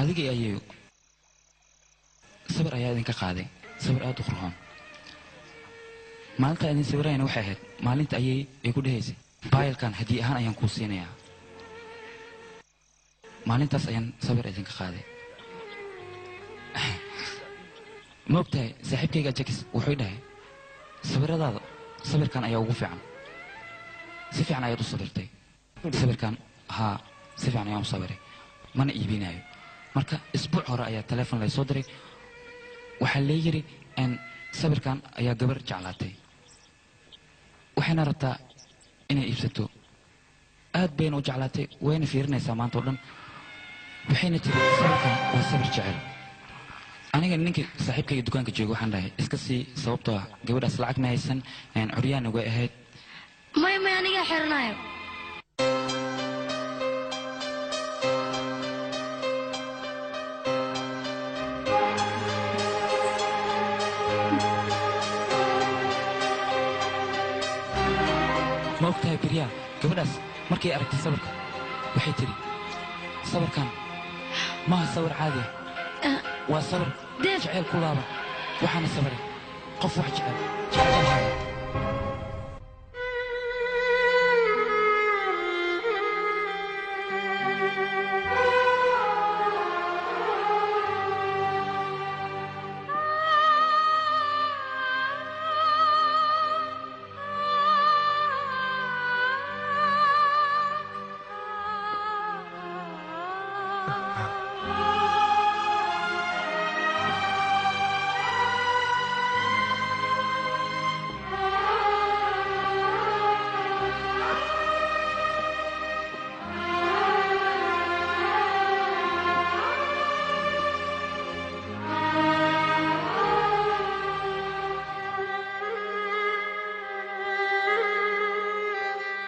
Adiga iyo ayeeyo sawir ayaa idinka qaaday, sawir aad u qurxoon. Maalinta idin sawirayana waxay ahayd maalinta ayay ay ku dhehaysay baayilkan haddii ahaan ayaan kuu siinayaa. Maalintaas ayaan sawir idinka qaaday. Ma ogtahay saaxiibkayga Jakis wuxuu dhahay sawiradaada sawirkan ayaa ugu fiican, si fiican ayaad u sawirtay sawirkan. Haa, si fiican ayaan u sawiray, mana iibinayo. Marka isbuuc hore ayaa telefoon laysoo diray, waxaa lee yidhi sawirkan ayaa gabar jeclaatay, waxayna rabtaa inay iibsato, aad bayna u jeclaatay, wayna fiirinaysaa maanta oo dhan, waxayna tiri sawirkan waa sawir jecel. Aniga ninkii saaxiibkayga dukaanka jooga waxaan dhahay iska sii, sababtoo ah gabadhaas lacag ma haysan, curyaanna way ahayd. Maya maya, anigaa xiranayo. Ma ogtahay Biryaa, gabadhaas markay aragtay sawirka waxay tidhi sawirkan maaha sawir caadi ah, waa sawir jeceyl ku laaban, waxaana sawiray qof wax jecel jecel haya.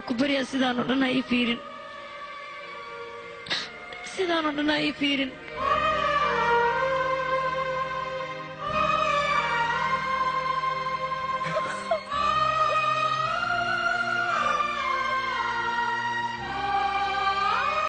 Ku baryaa, sidaan oo dhan ha ii fiirin, sidaan oo dhan ha ii fiirin.